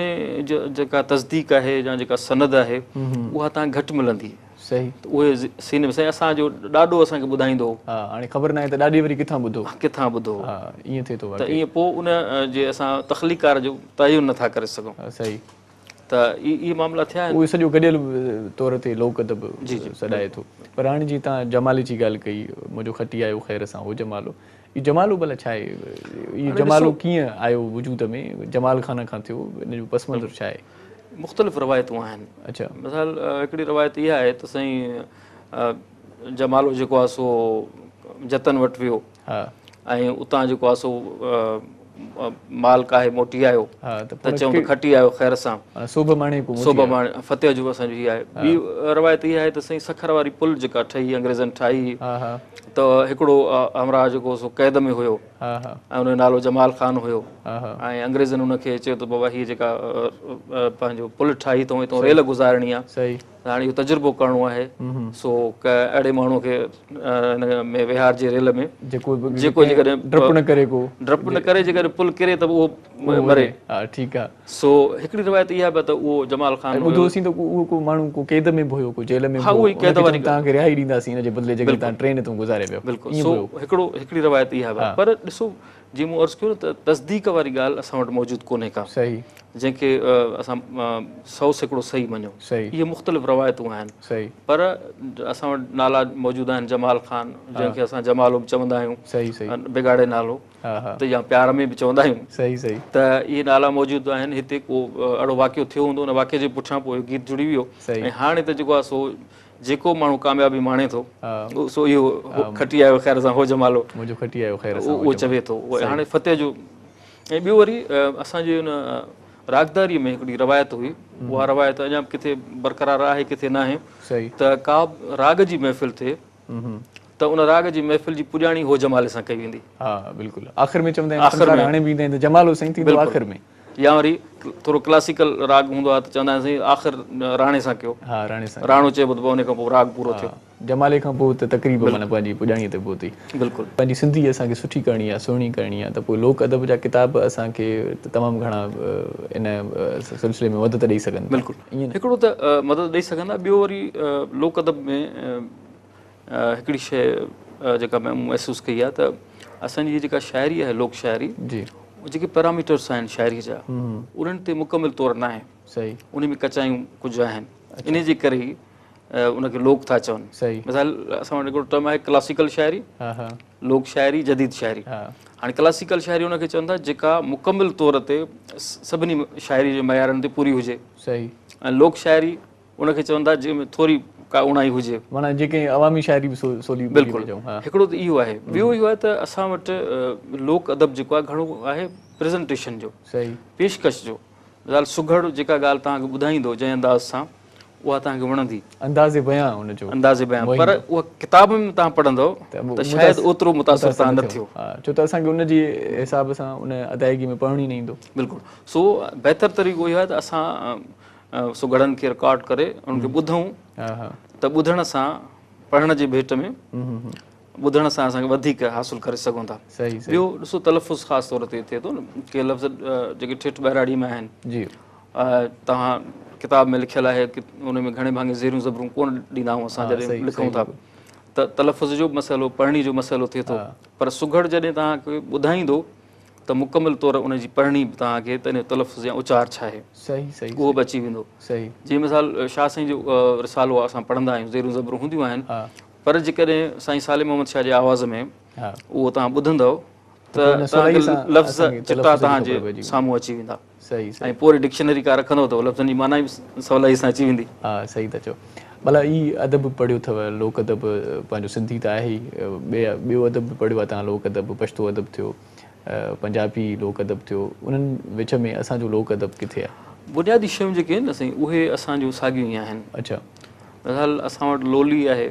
جي جيڪا تصديق آهي يا جيڪا سند آهي اها توهان کي گهٽ ملندي. صحيح. ته اهي سيني ۾ سائين اسان جو ڏاڏو اسان کي ٻڌائيندو هو. ها هاڻي خبر ناهي ته ڏاڏي وري ڪٿان ٻڌو. ڪٿان ٻڌو هو. ها ائين ٿئي ٿو واقعي. ته ائين پوء ان جي اسان تخليقڪار جو تعين نٿا ڪري سگهون. ها صحيح. ته اهي معاملا ٿيا آهن. اهو سڄو گڏيل طور تي لوڪ ادب سڏائي ٿو. پر هاڻي جيئن توهان جمالي جي ڳالهه ڪئي، منهنجو کٽي آيو خير سان هو جمالو. اهو جمالو ڀلا ڇا آهي؟ اهو جمالو ڪيئن آيو وجود ۾؟ جمال خان کان ٿيو، ان جو پس منظر ڇا آهي؟ مختلف روايتون آهن. اڇا. مثال هڪڙي روايت اها آهي ته سائين جمالو جيڪو آهي سو جتن وٽ ويو. ۽ اتان جيڪو آهي سو مال ڪاهي موٽي آيو ته چيائون ته کٽي آيو خير سان. سوڀ ماڻي پوء موٽي آيو. سوڀ ماڻي فتح جو اسان جو هي آهي. ٻي روايت اها آهي ته سائين سکر واري پل جيڪا ٺهي انگريزن ٺاهي هئي ته هڪڙو همراهه جيڪو سو قيد ۾ هيو ۽ ان جو نالو جمال خان هيو ۽ انگريزن ان کي چيو ته بابا هي جيڪا پنهنجو پل ٺاهي اٿئون هتان ريل گذارڻي آهي. هاڻي اهو تجربو ڪرڻو آهي سو اهڙي ماڻهوء کي هن ۾ ويهارجي ريل ۾ جيڪو جيڪو جيڪڏهن ڊپ نه ڪري ڪو ڊپ نه ڪري جيڪڏهن پل ڪري ته اهو مري. ها ٺيڪ آ. سو هڪڙي روايت اها به ته اهو جمال خان ٻڌو سين ته اهو ڪو ماڻهو ڪو قيد ۾ به هيو ڪو جيل ۾ به هو قيد واري توهان کي رهائي ڏينداسين ان جي بدلي جيڪڏهن توهان ٽرين تون گذاري ويو. بلڪل سو هڪڙو هڪڙي روايت اها به پر ڏسو جيئن مون عرض ڪيو نه ته تصديق واري ڳالهه اسان وٽ موجود ڪونهي ڪا. صحيح. جنهن کي اسان 100% صحيح مڃون. صحيح. اهي مختلف روايتون آهن. صحيح. پر اسان وٽ نالا موجود آهن جمال خان جنهن کي اسان جمالو به چوندا آهيون. صحيح صحيح. بگاڙي نالو. ها ها. ته يا پيار ۾ به چوندا آهيون. صحيح صحيح. ته اهي نالا موجود آهن هتي ڪو اهڙو واقعو ٿيو هوندو ان واقعي جي پٺيان پوء اهو گيت جڙي ويو. صحيح. ۽ هاڻي ته جيڪو آهي سو جيڪو ماڻهو ڪاميابي ماڻي ٿو سو اهو کٽي آيو خير سان هو جمالو منهنجو کٽي آيو خير سان اهو چوي ٿو. هاڻي فتح جو ۽ ٻيو وري اسان جي ان راڳداري ۾ هڪڙي روايت هئي، اها روايت اڃا به ڪٿي برقرار آهي ڪٿي ناهي، ته ڪا به راڳ جي محفل ٿئي ته ان راڳ جي محفل جي پڄاڻي هو جمالي سان ڪئي ويندي. ها بلڪل آخر ۾ چوندا آهن فنڪار هاڻي به ايندا آهن ته جمالو سائين ٿيندو آخر ۾. يا وري ٿورو ڪلاسيڪل راڳ هوندو آهي ته چوندا آهن سائين آخر راڻي سان ڪيو. ها راڻي سان. راڻو چئبو ته پوء ان کان پوء راڳ پورو ٿيو. جمالي کان پوء ته تقريب معنيٰ پنهنجي پڄاڻيء تي پهتي. بلڪل. پنهنجي سنڌي اسان کي سٺي ڪرڻي آهي، سهڻي ڪرڻي آهي ته پوء لوڪ ادب جا ڪتاب اسان کي تمام گهڻا ان سلسلي ۾ مدد ڏئي سگهن ٿا. بلڪل. هڪڙو ته مدد ڏئي سگهن ٿا، ٻيو وري لوڪ ادب ۾ هڪڙي شيء جيڪا مون محسوس ڪئي آهي ته اسان جي جيڪا شاعري آهي لوڪ شاعري جي جيڪي پيراميٽرس آهن شاعري جا انهن تي مڪمل طور ناهي. صحيح. ان ۾ ڪچايون ڪجهه آهن ان جي ڪري ئي ان کي لوڪ ٿا چون. صحيح. مثال اسان وٽ هڪڙو ٽرم آهي ڪلاسيڪل شاعري، ها لوڪ شاعري، جديد شاعري. هاڻي ڪلاسيڪل شاعري ان کي چون ٿا جيڪا مڪمل طور تي سڀني شاعري جي معيارن تي پوري هجي. صحيح. ۽ لوڪ شاعري ان کي چون ٿا جنهن ۾ ٿوري ڪا اوڻائي هجي. معنيٰ جيڪي عوامي شاعري به سولي ٻولي ۾ چئون. بلڪل. هڪڙو ته اهو آهي. ٻيو اهو آهي ته اسان وٽ لوڪ ادب جيڪو آهي گهڻو آهي پريزنٽيشن جو. صحيح. پيشڪش جو. مثال سگهڙ جيڪا ڳالهه توهان کي ٻڌائيندو جنهن انداز سان اها توهان کي وڻندي. انداز بيان ان جو. انداز بيان. پر اها ڪتاب ۾ توهان پڙهندؤ ته شايد اوترو متاثر توهان نه ٿيو. ها ڇو ته اسان کي ان جي حساب سان ان ادائيگي ۾ پڙهڻ ئي نه ايندو. بلڪل. سو بهتر طريقو اهو آهي ته اسان سگهڙن کي رڪارڊ ڪري انهن کي ٻڌون ته ٻڌڻ سان پڙهڻ جي ڀيٽ ۾ ٻڌڻ سان اسان کي وڌيڪ حاصل ڪري سگهون ٿا. ٻيو ڏسو تلفظ خاص طور تي ٿئي ٿو نه ڪي لفظ جيڪي ٺيٺ ٻهراڙي ۾ آهن جي توهان ڪتاب ۾ لکيل آهي ان ۾ گهڻي ڀاڱي زيرون زبرون ڪونه ڏيندا آهيون اسان جڏهن لکون ٿا ته تلفظ جو به مسئلو پڙهڻي جو مسئلو ٿئي ٿو پر سگهڙ جڏهن توهان کي ٻڌائيندو ته مڪمل طور ان جي پڙهڻي به توهان کي ته ان جو تلفظ يا اچار ڇا آهي. صحيح صحيح اهو به اچي ويندو. صحيح. جيئن مثال شاهه سائين جو رسالو آهي اسان پڙهندا آهيون زيرون زبرون هونديون آهن پر جيڪڏهن سائين صالح محمد شاهه جي آواز ۾ اهو توهان ٻڌندؤ ته توهان کي لفظ چٽا توهان جي سامهون اچي ويندا. صحيح ۽ پوء وري ڊڪشنري ڪا رکندؤ ته لفظن جي معنيٰ به سولائي سان اچي ويندي. ها صحيح ٿا چئو. ڀلا هي ادب به پڙهيو اٿو لوڪ ادب پنهنجو سنڌي ته آهي ئي ٻيو ادب به پڙهيو آهي توهان لوڪ ادب پشتو ادب ٿيو پنجابي لوڪ ادب ٿيو انهن وچ ۾ اسان جو لوڪ ادب ڪٿي آهي؟ بنيادي شيون جيڪي آهن نه سائين اهي اسان جون ساڳيون ئي آهن. اڇا. مثال اسان وٽ لولي آهي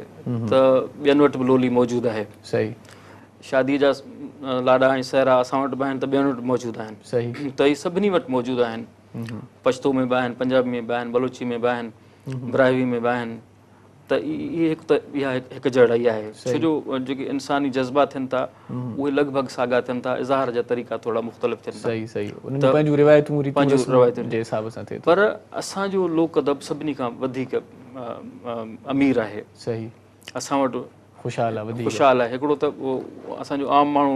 ته ٻين وٽ به لولي موجود آهي. صحيح. شاديء جا لاڏا ۽ سهرا اسان وٽ به آهن ته ٻين وٽ به موجود آهن. صحيح. ته اهي سڀني وٽ موجود آهن. پشتو ۾ به آهن، پنجابي ۾ به آهن، بلوچي ۾ به آهن، براهوي ۾ به آهن. ته اهي هڪ ته اها هڪ جهڙائي آهي. ڇو جو جيڪي انساني جذبا ٿين ٿا اهي لڳ ڀڳ ساڳا ٿين ٿا، اظهار جا طريقا ٿورا مختلف ٿين ٿا. صحيح صحيح. انهن جون پنهنجون روايتون ريتون رسمون جي حساب سان ٿئي ٿو. پر اسان جو لوڪ ادب سڀني کان وڌيڪ امير آهي. صحيح. اسان وٽ خوشحال آهي وڌيڪ. خوشحال آهي. هڪڙو ته اسان جو عام ماڻهو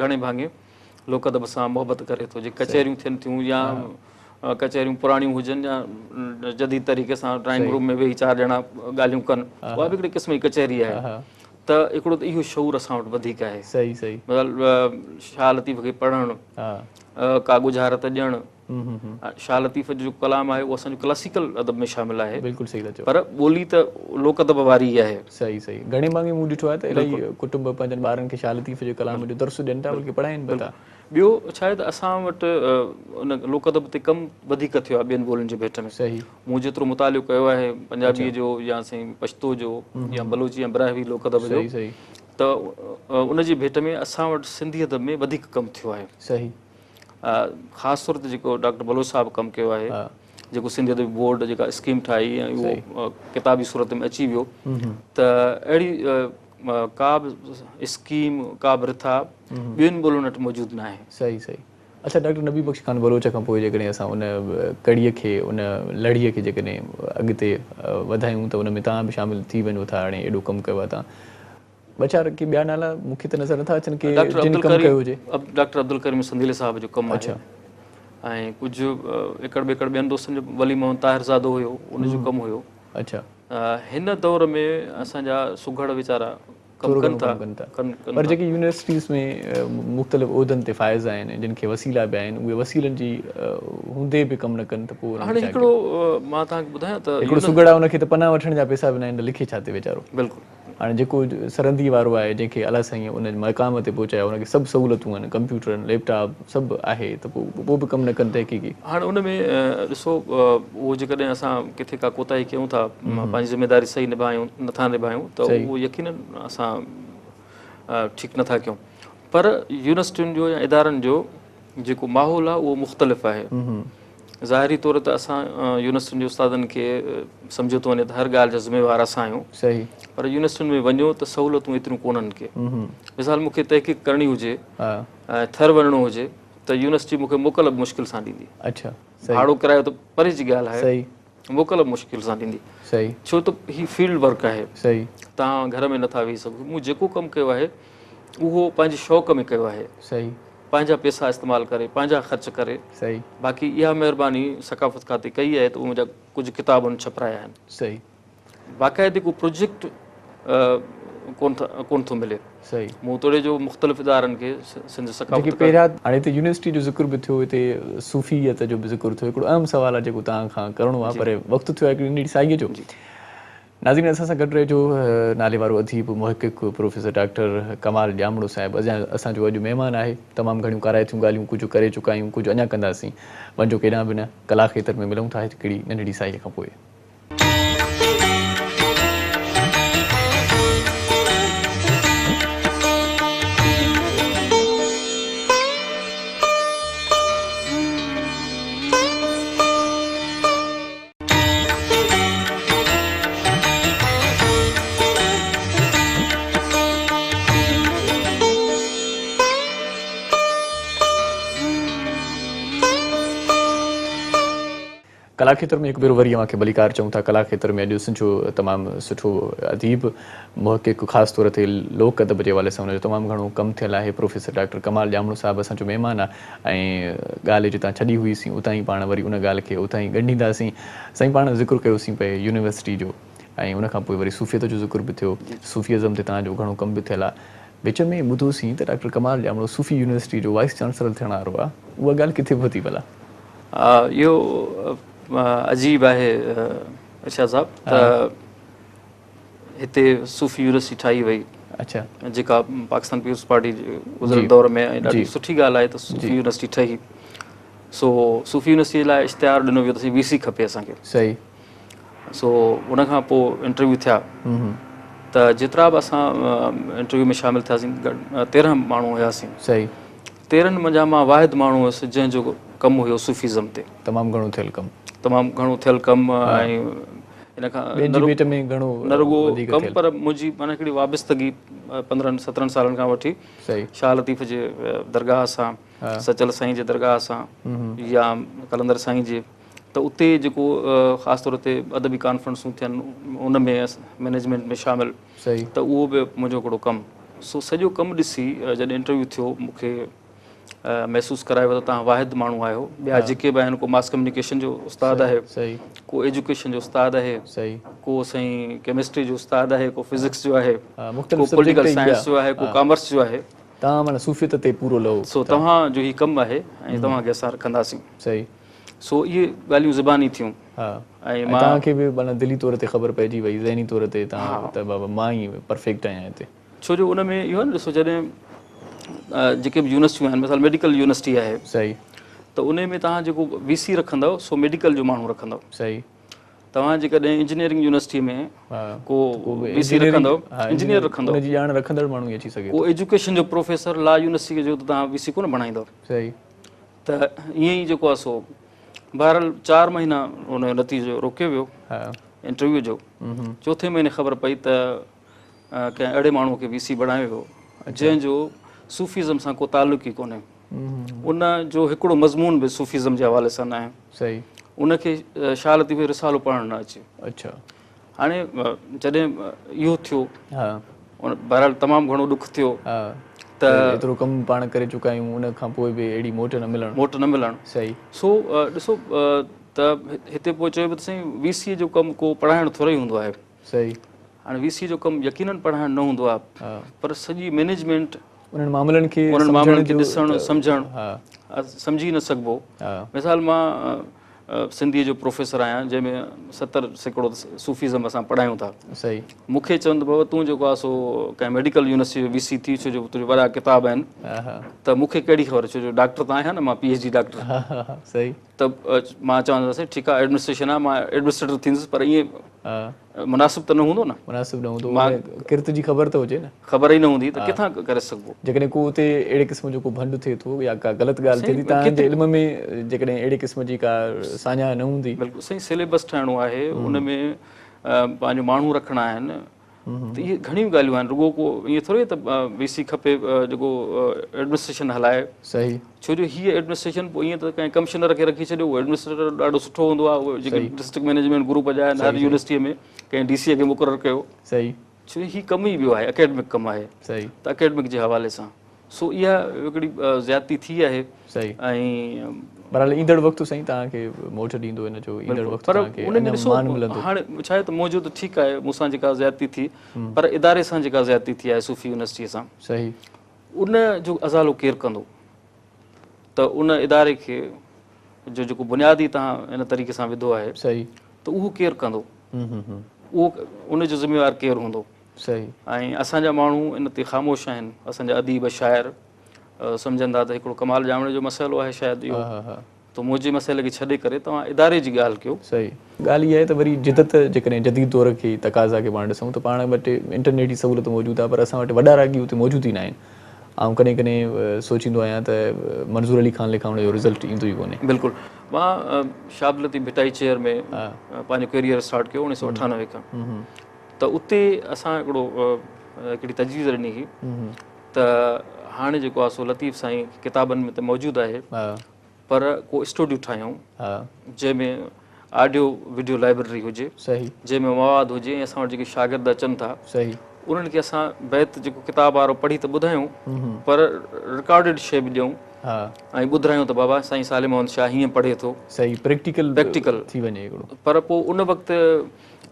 گهڻي ڀاڱي لوڪ ادب سان محبت ڪري ٿو. جي ڪچهريون ٿين ٿيون يا ڪچهريون پراڻيون هجن يا جديد طريقي سان ڊرائنگ روم ۾ ويهي چار ڄڻا ڳالهيون ڪن اها به هڪڙي قسم جي ڪچهري آهي. ته هڪڙو ته اهو شعور اسان وٽ وڌيڪ آهي. صحيح صحيح. مثال شاهه لطيف کي پڙهڻ، ڪا ڳجهارت ڏيڻ، شاهه لطيف جو جيڪو ڪلام آهي اهو اسان جو ڪلاسيڪل ادب ۾ شامل آهي. بلڪل صحيح ٿا چئو. پر ٻولي ته لوڪ ادب واري ئي آهي. صحيح صحيح. گهڻي ڀاڱي مون ڏٺو آهي ته الاهي ڪٽنب پنهنجن ٻارن کي شاهه لطيف جي ڪلام جو درس ڏين ٿا بلڪه پڙهائين به ٿا. ٻيو ڇا آهي ته اسان وٽ ان لوڪ ادب تي ڪم وڌيڪ ٿيو آهي ٻين ٻولين جي ڀيٽ ۾. صحيح. مون جيترو مطالعو ڪيو آهي پنجابيء جو يا سائين پشتو جو يا بلوچي يا براهوي لوڪ ادب جو ته ان جي ڀيٽ ۾ اسان وٽ سنڌي ادب ۾ وڌيڪ ڪم ٿيو آهي. صحيح. خاص طور تي جيڪو ڊاڪٽر بلوچ صاحب ڪم ڪيو آهي جيڪو سنڌي ادبي بورڊ جيڪا اسڪيم ٺاهي ۽ اهو ڪتابي صورت ۾ اچي ويو ته اهڙي ڪا به اسڪيم ڪا به رٿا ٻين ٻولين وٽ موجود ناهي. صحيح صحيح. اڇا ڊاڪٽر نبي بخش خان بلوچ کان پوء جيڪڏهن اسان ان ڪڙيء کي ان لڙهيء کي جيڪڏهن اڳتي وڌايون ته ان ۾ توهان به شامل ٿي وڃو ٿا هاڻي ايڏو ڪم ڪيو آهي توهان. ٻه چار ڪي ٻيا نالا مون کي ته نظر نٿا اچن ڪي جن ڪم ڪيو هجي. ڊاڪٽر عبدالڪريم سنديلي صاحب جو ڪم آهي ۽ ڪجهه ايڪڙ ٻيڪڙ ٻين دوستن جو ولي محمد طاهر زادو هيو ان جو ڪم هيو. اڇا. هن دور ۾ اسان جا سگهڙ ويچارا ڪم ڪن ٿا پر جيڪي يونيورسٽيز ۾ مختلف عهدن تي فائز آهن جن کي وسيلا به آهن اهي وسيلن جي هوندي به ڪم نه ڪن ته پوء هاڻي هڪڙو مان توهان کي ٻڌايان ته هڪڙو سگهڙ آهي ان کي ته پناهه وٺڻ جا پئسا به ناهن ته لکي ڇا تي ويچارو. بلڪل. هاڻي جيڪو سرندي وارو آهي جنهن کي الله سائين ان مقام تي پهچايو ان کي سڀ سهولتون آهن ڪمپيوٽر آهن ليپ ٽاپ سڀ آهي ته پوء به ڪم نه ڪن تحقيقي. هاڻي ان ۾ ڏسو اهو جيڪڏهن اسان ڪٿي ڪا ڪوتاهي ڪيون ٿا پنهنجي ذميداري صحيح نڀايون نٿا نڀايون ته اهو يقينن اسان ٺيڪ نٿا ڪيون پر يونيورسٽين جو يا ادارن جو جيڪو ماحول آهي اهو مختلف آهي. ظاهري طور ته اسان يونيورسٽين جي استادن کي سمجهيو ٿو وڃي ته هر ڳالهه جا ذميوار اسان آهيون. صحيح. پر يونيورسٽين ۾ وڃو ته سهولتون ايتريون ڪونهن ڪي. مثال مون کي تحقيق ڪرڻي هجي ۽ ٿر وڃڻو هجي ته يونيورسٽي مون کي موڪل به مشڪل سان ڏيندي. اڇا. ڀاڙو ڪرايو ته پري جي ڳالهه آهي. صحيح. موڪل به مشڪل سان ڏيندي. صحيح. ڇو ته هي فيلڊ ورڪ آهي. صحيح. توهان گهر ۾ نٿا ويهي سگهو. مون جيڪو ڪم ڪيو آهي اهو پنهنجي شوق ۾ ڪيو آهي. صحيح. پنهنجا پيسا استعمال ڪري پنهنجا خرچ ڪري. صحيح. باقي اها مهرباني ثقافت کاتي ڪئي آهي ته اهي منهنجا ڪجهه ڪتاب انهن ڇپرايا آهن. صحيح. باقاعدي ڪو پروجيڪٽ ڪون ٿو ملي. صحيح. مون توڙي جو مختلف ادارن کي سنڌ ثقافت جيڪي پهريان هاڻي هتي يونيورسٽي جو ذڪر به ٿيو هتي صوفيت جو به ذڪر ٿيو هڪڙو اهم سوال آهي جيڪو توهان کان ڪرڻو آهي پر وقت ٿيو آهي هڪڙي ننڍڙي ساهيء جو. ناظرين اسان سان گڏ رهجو ناليوارو اديب محقق پروفيسر ڊاڪٽر ڪمال ڄامڙو صاحب اسان جو اڄ مهمان آهي تمام گهڻيون ڪارائتيون ڳالهيون ڪجهه ڪري چڪا آهيون ڪجهه اڃا ڪنداسين وڃجو ڪيڏانهن به نه ڪلا کيتر ۾ ملون ٿا هڪڙي ننڍڙي ساهيء کان پوء. ڪلا کيتر ۾ هڪ ڀيرو وري اوهان کي ڀليڪار چئون ٿا. ڪلا کيتر ۾ اڄ سنڌ جو تمام سٺو اديب، محقق خاص طور تي لوڪ ادب جي حوالي سان ان جو تمام گهڻو ڪم ٿيل آهي. پروفيسر ڊاڪٽر ڪمال ڄامڙو صاحب اسان جو مهمان آهي ۽ ڳالهه جتان ڇڏي هئي سين اتان ئي پاڻ وري ان ڳالهه کي اتان ئي ڳنڍينداسين. سائين پاڻ ذڪر ڪيوسين پئي يونيورسٽي جو ۽ ان کان پوء وري صوفيت جو ذڪر به ٿيو. صوفي ازم تي توهان جو گهڻو ڪم به ٿيل آهي. وچ ۾ ٻڌوسين ته ڊاڪٽر ڪمال ڄامڙو صوفي يونيورسٽي جو وائيس چانسلر ٿيڻ وارو آهي. اها ڳالهه ڪٿي پهتي ڀلا؟ اهو عجيب آهي ارشاد صاحب ته هتي صوفي يونيورسٽي ٺاهي وئي اڇا جيڪا پاڪستان پيپلز پارٽي جي گذريل دور ۾ ۽ ڏاڍي سٺي ڳالهه آهي ته صوفي يونيورسٽي ٺهي. سو صوفي يونيورسٽي لاء اشتهار ڏنو ويو ته سائين وي سي کپي اسان کي. صحيح. سو ان کان پوء انٽرويو ٿيا ته جيترا به اسان انٽرويو ۾ شامل ٿياسين 13 ماڻهو هياسين. صحيح. 13 منجهان مان واحد ماڻهو هيس جنهن جو ڪم هيو صوفيزم تي. تمام گهڻو ٿيل ڪم. تمام گهڻو ٿيل ڪم ۽ ان کان ٻين جي ڀيٽ ۾ گهڻو نه رڳو ڪم پر منهنجي معنيٰ هڪڙي وابستگي 15 17 سالن کان وٺي شاهه لطيف جي درگاهه سان، سچل سائين جي درگاهه سان يا قلندر سائين جي ته اتي جيڪو خاص طور تي ادبي ڪانفرنسون ٿين ان ۾ مئنيجمينٽ ۾ شامل ته اهو به منهنجو هڪڙو ڪم. سو سڄو ڪم ڏسي جڏهن انٽرويو ٿيو مون کي محسوس ڪرايو ويو ته توهان واحد ماڻهو آهيو، ٻيا جيڪي به آهن ڪو ماس ڪميونيڪيشن جو استاد آهي، ڪو ايجوڪيشن جو استاد آهي، ڪو سائين ڪيمسٽري جو استاد آهي، ڪو فزڪس جو آهي، ڪو پوليٽيڪل سائنس جو آهي، ڪو ڪامرس جو آهي. توهان معنيٰ صوفيت تي پورو لهو. سو توهان جو هي ڪم آهي ۽ توهان کي اسان رکنداسين. سو اهي ڳالهيون زباني ٿيون. ۽ مان توهان کي به معنيٰ دلي طور تي خبر پئجي وئي، ذهني طور تي توهان ته بابا مان ئي پرفيڪٽ آهيان هتي. ڇو جو ان ۾ اهو آهي نه ڏسو جڏهن جيڪي به يونيورسٽيون آهن مثال ميڊيڪل يونيورسٽي آهي ته ان ۾ توهان جيڪو وي سي رکندؤ سو ميڊيڪل جو ماڻهو رکندؤ. توهان جيڪڏهن انجنيئرنگ يونيورسٽي ۾ ڪو وي سي رکندؤ انجنيئر رکندؤ، ان جي ڄاڻ رکندڙ ماڻهو ئي اچي سگهي ٿو. ڪو ايجوڪيشن جو پروفيسر لا يونيورسٽي جو ته توهان وي سي ڪونه بڻائيندؤ. ته ائين ئي جيڪو آهي سو بهرحال 4 مهينا ان جو نتيجو روڪيو ويو انٽرويو جو. چوٿين مهيني خبر پئي ته ڪنهن اهڙي ماڻهوء کي وي سي بڻايو ويو جنهن جو صوفيزم سان ڪو تعلق ئي ڪونهي. ان جو هڪڙو مضمون به صوفيزم جي حوالي سان ناهي. ان کي شاهه لطيف جو رسالو پڙهڻ نه اچي. هاڻي جڏهن اهو ٿيو بهرحال تمام گهڻو ڏک ٿيو ته ايترو ڪم پاڻ ڪري چڪا آهيون ان کان پوء به اهڙي موٽ نه ملڻ. موٽ نه ملڻ. سو ڏسو ته هتي پوء چيو ويو ته سائين وي سي جو ڪم ڪو پڙهائڻ ٿورو ئي هوندو آهي. هاڻي وي سي جو ڪم يقينن پڙهائڻ نه هوندو آهي پر سڄي مئنيجمينٽ انهن معاملن کي انهن معاملن کي ڏسڻ سمجهڻ سمجهي نه سگهبو. مثال مان سنڌيء جو پروفيسر آهيان جنهن ۾ 70% صوفيزم اسان پڙهايون ٿا. مون کي چون ته بابا تون جيڪو آهي سو ڪنهن ميڊيڪل يونيورسٽي جو وي سي ٿي ڇو جو تنهنجا وڏا ڪتاب آهن ته مون کي ڪهڙي خبر ڇو جو ڊاڪٽر ته آهيان نه مان پي ايڇ ڊي ڊاڪٽر. ته مان چوان ٿو سائين ٺيڪ آهي ايڊمنسٽريشن آهي مان ايڊمنسٽريٽر ٿيندس پر ائين مناسب ته نه هوندو نه. مناسب نه هوندو ڪرت جي خبر ته هجي نه. خبر ئي نه هوندي ته ڪٿان ڪري سگهبو. جيڪڏهن ڪو اتي اهڙي قسم جو ڪو ڀنڊ ٿئي ٿو يا ڪا غلط ڳالهه ٿئي ٿي توهان جي علم ۾ جيڪڏهن اهڙي قسم جي ڪا ساڃاهه نه هوندي. بلڪل سائين سليبس ٺاهڻو آهي ان ۾ پنهنجو ماڻهو رکڻا آهن ته اهي گهڻيون ڳالهيون آهن رڳو ڪو ائين ٿوري ته وي سي کپي جيڪو ايڊمنسٽريشن هلائي. ڇو جو هيء ايڊمنسٽريشن پوء ائين ته ڪنهن ڪمشنر کي رکي ڇڏيو اهو ايڊمنسٽريٽر ڏاڍو سٺو هوندو آهي اهو جيڪي ڊسٽرڪٽ مئنيجمينٽ گروپ جا آهن هر يونيورسٽيء ۾ ڪنهن ڊي سي کي مقرر ڪيو. ڇو جو هي ڪم ئي ٻيو آهي اڪيڊمڪ ڪم آهي ته اڪيڊمڪ جي حوالي سان سو اها هڪڙي زيادتي ٿي آهي ۽ بهرحال ايندڙ وقت سائين توهان کي موٽ ڏيندو ان جو ايندڙ وقت توهان کي پر ان ۾ ڏسو هاڻي ڇا آهي ته منهنجو ته ٺيڪ آهي مون سان جيڪا زيادتي ٿي پر اداري سان جيڪا زيادتي ٿي آهي صوفي يونيورسٽيء سان ان جو ازالو ڪير ڪندو ته ان اداري کي جو جيڪو بنياد ئي توهان ان طريقي سان وڌو آهي ته اهو ڪير ڪندو اهو ان جو ذميوار ڪير هوندو. ۽ اسان جا ماڻهو ان تي خاموش آهن. اسان جا اديب شاعر سمجهن ٿا ته هڪڙو ڪمال ڄامڙي جو مسئلو آهي شايد اهو ته منهنجي مسئلي کي ڇڏي ڪري توهان اداري جي ڳالهه ڪيو. ڳالهه اها آهي ته وري جدت جيڪڏهن جديد دور کي تقاضا کي پاڻ ڏسون ته پاڻ وٽ انٽرنيٽ جي سهولت موجود آهي پر اسان وٽ وڏا راڳي اتي موجود ئي ناهن. آئون ڪڏهن ڪڏهن سوچيندو آهيان ته منظور علي خان ليکا ان جو رزلٽ ايندو ئي ڪونهي. بلڪل مان شاهه عبداللطيف ڀٽائي چيئر ۾ پنهنجو ڪيريئر اسٽارٽ ڪيو 1998 کان ته اتي اسان هڪڙو هڪڙي تجويز ڏني هئي ته هاڻي جيڪو آهي سو لطيف سائين ڪتابن ۾ ته موجود آهي پر ڪو اسٽوڊيو ٺاهيون جنهن ۾ آڊيو وڊيو لائبريري هجي جنهن ۾ مواد هجي ۽ اسان وٽ جيڪي شاگرد اچن ٿا انهن کي اسان بيت جيڪو ڪتاب وارو پڙهي ته ٻڌايون پر رڪارڊيڊ شيء به ڏيون ۽ ٻڌرايون ته بابا سائين صالح محمد شاهه هيئن پڙهي ٿو. صحيح پريڪٽيڪل پريڪٽيڪل ٿي وڃي هڪڙو. پر پوء ان وقت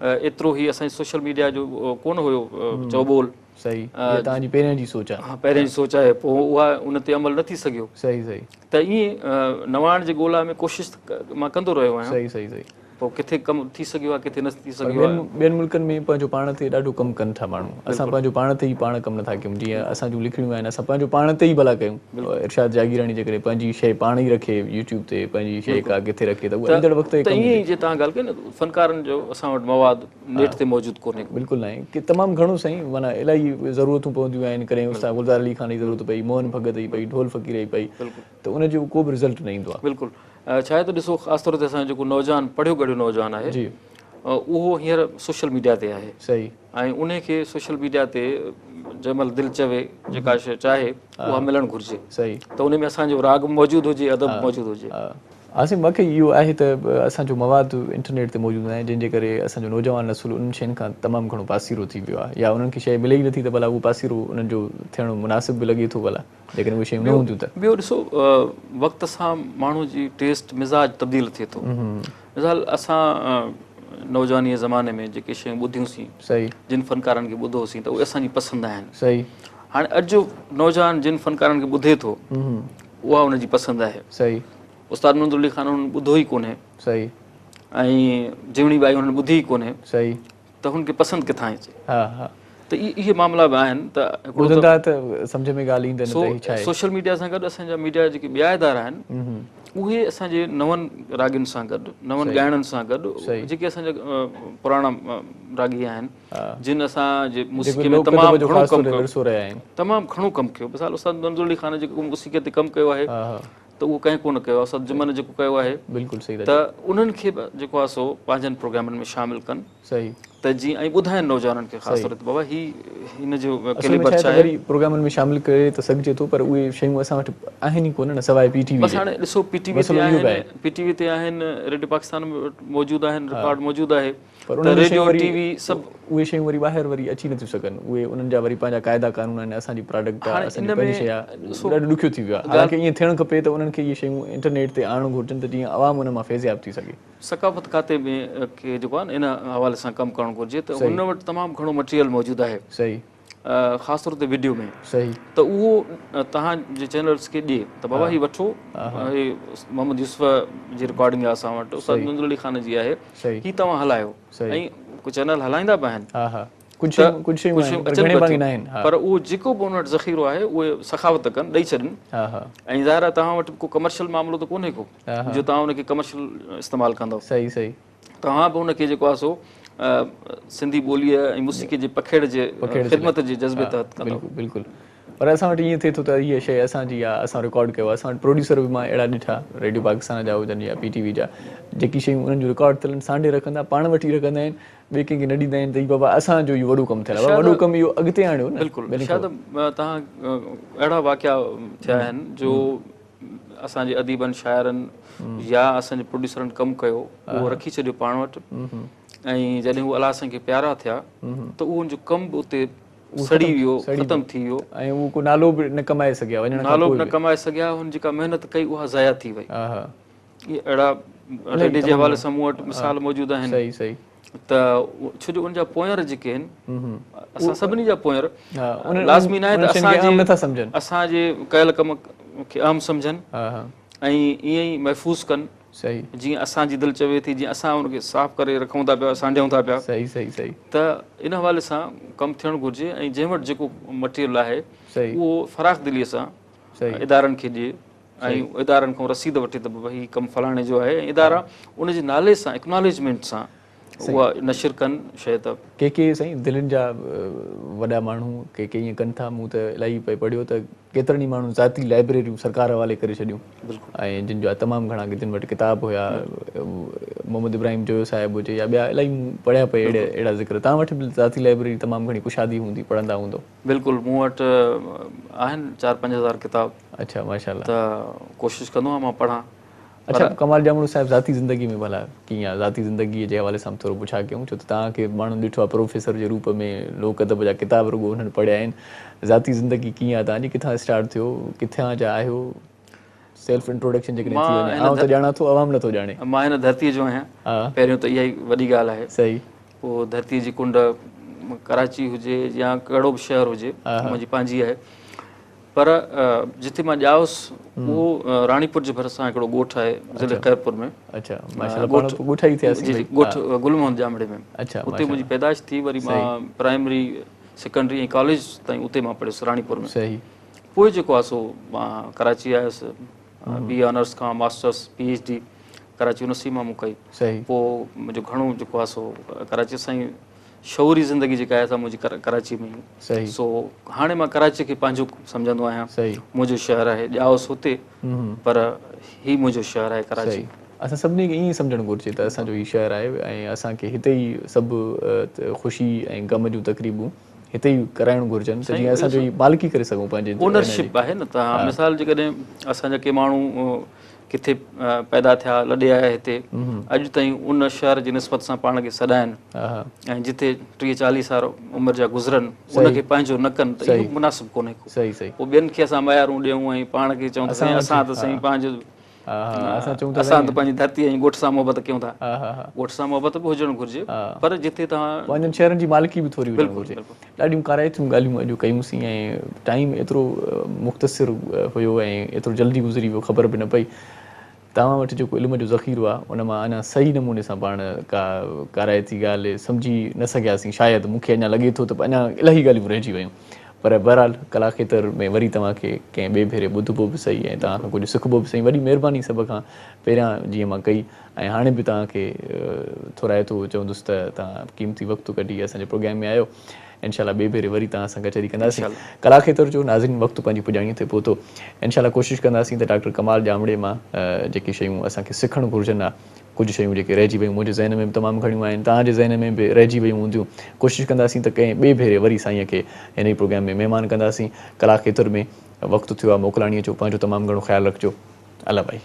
ايترو هي اسان جي سوشل ميڊيا جو ڪونه هيو چئوٻول. صحيح اها توهان جي پهريان جي سوچ آهي. ها پهريان جي سوچ آهي پوء اها ان تي عمل نه ٿي سگهيو. صحيح صحيح. ته ائين نواڻ جي ڳولا ۾ ڪوشش مان ڪندو رهيو آهيان. صحيح صحيح صحيح. پوء ڪٿي ڪم ٿي سگهيو آهي ڪٿي نه ٿي سگهيو آهي. ٻين ملڪن ۾ پنهنجو پاڻ تي ڏاڍو ڪم ڪن ٿا ماڻهو اسان پنهنجو پاڻ تي ئي پاڻ ڪم نٿا ڪيون جيئن اسان جون لکڻيون آهن اسان پنهنجو پاڻ تي ئي ڀلا ڪيون ارشاد جاگيراڻي جيڪڏهن پنهنجي شيء پاڻ ئي رکي يوٽيوب تي پنهنجي شيء ڪا ڪٿي رکي ته اها ايندڙ وقت تي ڪم ايندي. ته ائين ئي جيئن توهان ڳالهه ڪئي نه فنڪارن جو اسان وٽ مواد نيٽ تي موجود ڪونهي ڪو. بلڪل ناهي ڪي تمام گهڻو سائين معنيٰ الاهي ضرورتون پونديون آهن ڪڏهن استاد گلزار علي خان جي ضرورت پئي موهن ڀڳت جي پئي ڍول فقير جي پئي ته ان جو ڪو به رزلٽ نه ايندو آهي. بلڪل ڇا آهي ته ڏسو خاص طور تي اسان جو جيڪو نوجوان پڙهيو ڳڙهيو نوجوان آهي جي اهو هينئر سوشل ميڊيا تي آهي صحيح ۽ انهي کي سوشل ميڊيا تي جنهن مهل دل چوي جيڪا شيء چاهي اها ملڻ گهرجي صحيح ته انهي ۾ اسان جو راڳ به موجود هجي ادب به موجود هجي. عاصم واقعي اهو آهي ته اسان جو مواد انٽرنيٽ تي موجود ناهي جنهن جي ڪري اسان جو نوجوان نسل انهن شين کان تمام گهڻو پاسيرو ٿي ويو آهي يا انهن کي شيء ملي ئي نٿي ته ڀلا اهو پاسيرو انهن جو ٿيڻ مناسب به لڳي ٿو ڀلا جيڪڏهن اهي شيون نه هونديون ته. ٻيو ڏسو وقت سان ماڻهو جي ٽيسٽ مزاج تبديل ٿئي ٿو مثال اسان نوجواني جي زماني ۾ جيڪي شيون ٻڌيون سين صحيح جن فنڪارن کي ٻڌو سين ته اهي اسان جي پسند آهن صحيح هاڻي اڄ جو نوجوان جن فنڪارن کي ٻڌي ٿو اها ان جي پسند آهي صحيح استاد منظور علي خان انهن ٻڌو ئي ڪونهي صحيح ۽ جيوڻي ٻائي انهن ٻڌي ئي ڪونهي صحيح ته هن کي پسند ڪٿان اچي. ها ها. ته اهي معاملا به آهن ته هڪڙو ته. ٻڌندا ته سمجهه ۾ ڳالهه ايندن نه ته هي ڇا آهي. سوشل ميڊيا سان گڏ اسان جا ميڊيا جا جيڪي ٻيا ادارا آهن اهي اسان جي نون راڳين سان گڏ نون ڳائڻن سان گڏ جيڪي اسان جا پراڻا راڳي آهن جن اسان جي موسيقي ۾ تمام گهڻو ڪم ڪيو تمام گهڻو ڪم ڪيو مثال استاد منظور علي خان جيڪو موسيقي تي ڪم ڪيو آهي ته اهو ڪنهن ڪونه ڪيو آهي استاد جمن جيڪو ڪيو آهي بلڪل صحيح ته انهن کي به جيڪو آهي سو پنهنجن پروگرامن ۾ شامل ڪن صحيح ته جيئن ۽ ٻڌائين نوجوانن کي خاص طور تي بابا هي هن جو اصل ۾ ڇا آهي ته وري پروگرامن ۾ شامل ڪري ته سگهجي ٿو پر اهي شيون اسان وٽ آهن ئي ڪونه نه سواء پي ٽي وي بس هاڻي ڏسو پي ٽي وي تي آهن پي ٽي وي تي آهن ريڊيو پاڪستان ۾ موجود آهن رڪارڊ موجود آهي پر انهن ريڊيو ٽي وي سڀ اهي شيون وري ٻاهر وري اچي نٿيون سگهن اهي انهن جا وري پنهنجا قاعدا قانون آهن اسان جي پراڊڪٽ آهي اسان جي پنهنجي شيء آهي ڏاڍو ڏکيو ٿي ويو آهي حالانڪه ائين ٿيڻ کپي ته انهن کي اهي شيون انٽرنيٽ تي آڻڻ گهرجن ته جيئن عوام ان مان فيضياب ٿي سگهي. ثقافت کاتي ۾ کي جيڪو آهي نه ان حوالي سان ڪم ڪرڻ گهرجي ته هن وٽ تمام گهڻو مٽيريل موجود آهي صحيح خاص طور تي وڊيو ۾ صحيح ته اهو توهان جي چينلز کي ڏي ته بابا هي وٺو هي محمد يوسف جي رڪارڊنگ آهي اسان وٽ استاد منظور علي خان جي آهي هي توهان هلايو ۽ ڪجهه چينل هلائيندا به آهن ها ها ڪجهه ڪجهه شيون آهن پر گهڻي ڀاڱي ناهن ها پر اهو جيڪو به ان وٽ ذخيرو آهي اهي سخاوت ڪن ڏئي ڇڏن ها ها ۽ ظاهر آهي توهان وٽ ڪو ڪمرشل معاملو ته ڪونهي ڪو جو توهان ان کي ڪمرشل استعمال ڪندؤ. صحيح صحيح. توهان به ان کي جيڪو آهي سو سنڌي ٻوليء ۽ موسيقيء جي پکيڙ جي خدمت جي جذبي تحت ڪندؤ. بلڪل بلڪل پر اسان وٽ ائين ٿئي ٿو ته هيء شيء اسان جي آهي اسان رڪارڊ ڪيو آهي اسان وٽ پروڊيوسر به مان اهڙا ڏٺا ريڊيو پاڪستان جا هجن يا پي ٽي وي جا جيڪي شيون انهن جون رڪارڊ ٿيل آهن سانڍي رکندا پاڻ وٽ ئي رکندا آهن ٻئي ڪنهن کي نه ڏيندا آهن ته هي بابا اسان جو اهو وڏو ڪم ٿيل آهي بابا وڏو ڪم اهو اڳتي آڻيو نه. بلڪل شايد توهان اهڙا واقعا ٿيا آهن جو اسان جي اديبن شاعرن يا اسان جي پروڊيوسرن ڪم ڪيو اهو رکي ڇڏيو پاڻ وٽ ۽ جڏهن هو الله سائين کي پيارا ٿيا ته اهو ان جو ڪم به اتي سڙي ويو ختم ٿي ويو ۽ هو ڪو نالو به نه ڪمائي سگهيا وڃڻ کان نالو به نه ڪمائي سگهيا هن جيڪا محنت ڪئي اها ضايع ٿي وئي اهي اهڙا ريڊيو جي حوالي سان مون وٽ مثال موجود آهن صحيح صحيح ته ڇو جو ان جا پوئنر جيڪي آهن اسان سڀني جا پوئنر لازمي ناهي ته اسان جي نٿا سمجهن اسان جي ڪيل ڪم کي اهم سمجهن ۽ ائين ئي محفوظ ڪن صحيح جيئن اسان جي دل چوي ٿي جيئن اسان ان کي صاف ڪري رکون ٿا پيا سانڍيون ٿا پيا صحيح صحيح صحيح ته ان حوالي سان ڪم ٿيڻ گهرجي ۽ جنهن وٽ جيڪو مٽيريل آهي اهو فراخ دلي سان ادارن کي ڏئي ۽ ادارن کان رسيد وٺي ته بابا هي ڪم فلاڻي جو آهي ۽ ادارا ان جي نالي سان اڪناليجمينٽ سان اها نشر ڪن شيء ته. ڪي ڪي سائين دلين جا وڏا ماڻهو ڪي ڪي ائين ڪن ٿا مون ته الاهي پئي پڙهيو ته ڪيترن ئي ماڻهن ذاتي لائبريريون سرڪار حوالي ڪري ڇڏيون ۽ جن جا تمام گهڻا جن وٽ ڪتاب هيا محمد ابراهيم جويو صاحب هجي يا ٻيا الاهي مون پڙهيا پئي اهڙا اهڙا ذڪر توهان وٽ به ذاتي لائبريري تمام گهڻي ڪشادي هوندي پڙهندا هوندو. بلڪل مون وٽ آهن 4-5 هزار ڪتاب. اڇا ماشاءالله. ته ڪوشش ڪندو آهيان مان پڙهان. اڇا ڪمال ڄامڙو صاحب ذاتي زندگي ۾ ڀلا ڪيئن آ؟ ذاتي زندگي جي حوالي سان به ٿورو پڇا ڪيون ڇو ته توهان کي ماڻهن ڏٺو آ پروفيسر جي روپ ۾ لوڪ ادب جا ڪتاب رڳو انهن پڙهيا آهن ذاتي زندگي ڪيئن آ توهان جي ڪٿان اسٽارٽ ٿيو ڪٿان جا آهيو سيلف انٽروڊڪشن جيڪڏهن ٿي وڃي آئون ته ڄاڻان ٿو عوام نٿو ڄاڻي. مان هن ڌرتي جو آهيان پهريون ته اها ئي وڏي ڳالهه آهي صحيح. پوء ڌرتي جي ڪنڊ ڪراچي هجي يا ڪهڙو به شهر هجي منهنجي پنهنجي آهي پر جتي مان ڄائس اهو راڻيپور جي ڀرسان هڪڙو ڳوٺ آهي ضلعي خيرپور ۾. اڇا ماشاءالله پاڻ ڳوٺائي ٿياسين جي جي ڳوٺ گل محمد ڄامڙي ۾ اڇا اتي منهنجي پيدائش ٿي وري مان پرائمري سيڪنڊري ۽ ڪاليج تائين اتي مان پڙهيس راڻيپور ۾. صحيح. پوء جيڪو آهي سو مان ڪراچي آيس بي اي آنرس کان masters P H D Karachi university مان مون ڪئي. صحيح. پوء منهنجو گهڻو جيڪو آهي سو ڪراچي سان ئي شعوري زندگي جيڪا آهي سا منهنجي ڪراچي ۾ ئي. سو هاڻي مان ڪراچي کي پنهنجو سمجهندو آهيان. منهنجو شهر آهي، ڄائوس هتي پر هي منهنجو شهر آهي ڪراچي. اسان سڀني کي ائين ئي سمجهڻ گهرجي ته اسان جو هي شهر آهي ۽ اسان کي هتي ئي سڀ خوشي ۽ غم جون تقريبون هتي ئي ڪرائڻ گهرجن ته جيئن اسان جو هي مالڪي ڪري سگهون پنهنجي. اونرشپ آهي نه ته مثال جيڪڏهن اسان جا ڪي ماڻهو ڪٿي پيدا ٿيا، لڏي آيا هتي، اڄ تائين ان شهر جي نسبت سان پاڻ کي سڏائن ۽ جتي 30 40 سال عمر جا گذرن ان کي پنهنجو نه ڪن ته اهو مناسب ڪونهي ڪو. پوء ٻين کي اسان ميارون ڏيون ۽ پاڻ کي چئون ته سائين اسان ته سائين پنهنجو اسان ته پنهنجي ڌرتي ۽ ڳوٺ سان محبت ڪيون ٿا. ڳوٺ سان محبت به هجڻ گهرجي پر جتي توهان پنهنجن شهرن جي مالڪي به ٿوري هجڻ گهرجي. ڏاڍيون ڪارائتيون ڳالهيون اڄ ڪيون سين ۽ ٽائيم ايترو مختصر هيو ۽ ايترو جلدي گذري ويو خبر به نه پئي. توهان وٽ جيڪو علم جو ذخيرو آهي ان مان اڃا صحيح نموني سان پاڻ ڪا ڪارائتي ڳالهه سمجهي نه سگهياسين شايد مون کي اڃا لڳي ٿو ته اڃا الاهي ڳالهيون رهجي ويون پر بهرحال ڪلا کيتر ۾ وري توهان کي ڪنهن ٻئي ڀيري ٻڌبو به سهي ۽ توهان کان ڪجهه سکبو به سهي وڏي مهرباني سڀ کان پهريان جيئن مان ڪئي ۽ هاڻي به توهان کي ٿورائتو چوندس ته توهان قيمتي وقت ڪڍي اسان جي پروگرام ۾ آيو. انشاء الله ٻئي ڀيري وري توهان سان ڪچهري ڪنداسين. ڪلا کيتر جو ناظرين وقت پنهنجي پڄاڻيء تي پهتو. انشاء الله ڪوشش ڪنداسين ته ڊاڪٽر ڪمال ڄامڙي مان جيڪي شيون اسان کي سکڻ گهرجن ها ڪجهه شيون جيڪي رهجي ويون منهنجي ذهن ۾ به تمام گهڻيون آهن توهان جي ذهن ۾ به رهجي ويون هونديون ڪوشش ڪنداسين ته ڪنهن ٻئي ڀيري وري سائينء کي هن ئي پروگرام ۾ مهمان ڪنداسين. ڪلا کيتر ۾ وقت ٿيو آهي موڪلاڻيء جو پنهنجو تمام گهڻو خيال رکجو. الله ڀائي.